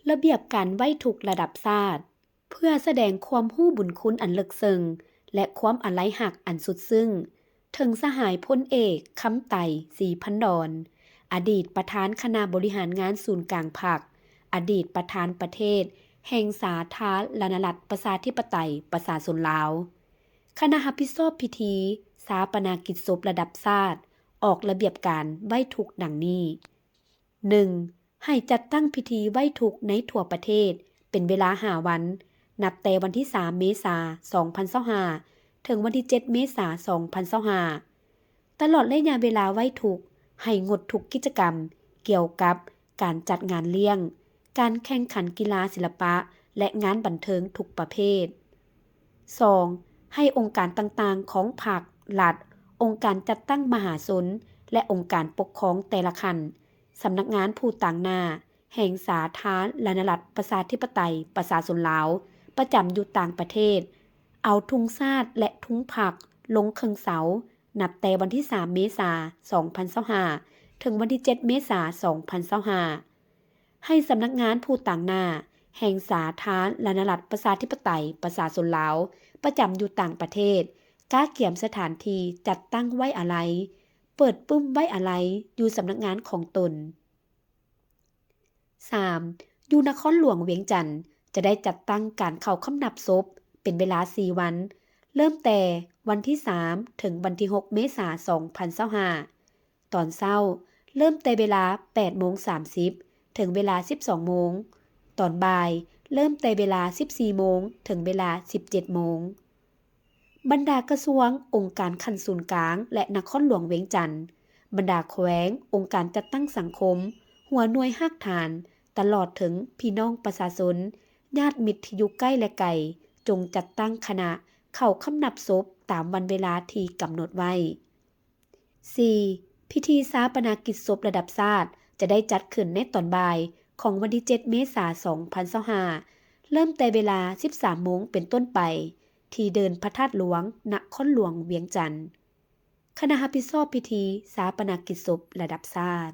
ລະບຽບການໄວ້ທຸກລະດັບຊາດ ເພື່ອສະແດງຄວາມຮູ້ບຸນຄຸນອັນເລິກເຊິ່ງ ແລະ ຄວາມອາໄລຮັກອັນສຸດຊຶ້ງ ເຖິງສະຫາຍພົນເອກ ຄຳໄຕ ສີພັນດອນ ອະດີດປະທານຄະນະບໍລິຫານງານສູນກາງພັກ, ອະດີດປະທານປະເທດແຫ່ງສາທາລະນະລັດ ປະຊາທິປະໄຕ ປະຊາຊົນລາວ. ຄະນະຮັບຜິດຊອບພິທີຊາປະນະກິດສົບລະດັບຊາດ ອອກລະບຽບການໄວ້ທຸກດັ່ງນີ້: ໜຶ່ງ ໃຫ້ຈັດຕັ້ງພິທີໄວ້ທຸກໃນທົ່ວປະເທດເປັນເວລາຫ້າວັນ, ນັບແຕ່ວັນທີສາມ ເມສາ ສອງພັນຊາວຫ້າ ເຖິງວັນທີເຈັດ ເມສາ ສອງພັນຊາວຫ້າ. ຕະຫຼອດໄລຍະເວລາໄວ້ທຸກ ໃຫ້ງົດທຸກກິດຈະກຳກ່ຽວກັບການຈັດງານລ້ຽງ, ການແຂ່ງຂັນກິລາ, ສິລະປະ ແລະ ງານບັນເທີງທຸກປະເພດ. ສອງ ໃຫ້ອົງການຕ່າງໆຂອງພັກ, ລັດ, ອົງການຈັດຕັ້ງມະຫາຊົນ ແລະ ອົງການປົກຄອງແຕ່ລະຂັ້ນ, ສຳນັກງານຜູ້ຕາງໜ້າແຫ່ງສາທາລະນະລັດ ປະຊາທິປະໄຕ ປະຊາຊົນລາວ ປະຈຳຢູ່ຕ່າງປະເທດ ເອົາທຸງຊາດ ແລະ ທຸງພັກລົງເຄິ່ງເສົາ ນັບແຕ່ວັນທີສາມ ເມສາ ສອງພັນຊາວຫ້າ ເຖິງວັນທີເຈັດ ເມສາ ສອງພັນຊາວຫ້າ. ໃຫ້ສຳນັກງານຜູ້ຕາງໜ້າແຫ່ງສາທາລະນະລັດ ປະຊາທິປະໄຕ ປະຊາຊົນລາວ ປະຈຳຢູ່ຕ່າງປະເທດ ກະກຽມສະຖານທີ່ຈັດຕັ້ງໄວ້ອາໄລ, ເປີດປຶ້ມໄວ້ອາໄລຢູ່ສຳນັກງານຂອງຕົນ. ສາມ ຢູ່ນະຄອນຫຼວງວຽງຈັນ ຈະໄດ້ຈັດຕັ້ງການເຂົ້າຄຳນັບສົບເປັນເວລາສີ່ວັນ, ເລີ່ມແຕ່ວັນທີສາມ ເຖິງວັນທີຫົກ ເມສາ ສອງພັນຊາວຫ້າ. ຕອນເຊົ້າ ເລີ່ມແຕ່ເວລາແປດໂມງສາມສິບ ເຖິງເວລາສິບສອງໂມງ. ຕອນບ່າຍ ເລີ່ມແຕ່ເວລາສິບສີ່ໂມງ ເຖິງເວລາສິບເຈັດໂມງ. ບັນດາກະຊວງ, ອົງການຂັ້ນສູນກາງ ແລະ ນະຄອນຫຼວງວຽງຈັນ, ບັນດາແຂວງ, ອົງການຈັດຕັ້ງສັງຄົມ, ຫົວໜ່ວຍຮາກຖານ, ຕະຫຼອດເຖິງພີ່ນ້ອງປະຊາຊົນ, ຍາດມິດທີ່ຢູ່ໃກ້ ແລະ ໄກ, ຈົ່ງຈັດຕັ້ງຄະນະເຂົ້າຄຳນັບສົບຕາມວັນເວລາທີ່ກຳນົດໄວ້. ສີ່ ພິທີຊາປະນະກິດສົບລະດັບຊາດ ຈະໄດ້ຈັດຂຶ້ນໃນຕອນບ່າຍຂອງວັນທີເຈັດ ເມສາ ສອງພັນຊາວຫ້າ ເລີ່ມແຕ່ເວລາສິບສາມໂມງເປັນຕົ້ນໄປ ທີ່ເດີ່ນພະທາດຫຼວງ ນະຄອນຫຼວງວຽງຈັນ. ຄະນະຮັບຜິດຊອບພິທີຊາປະນະກິດສົບລະດັບຊາດ.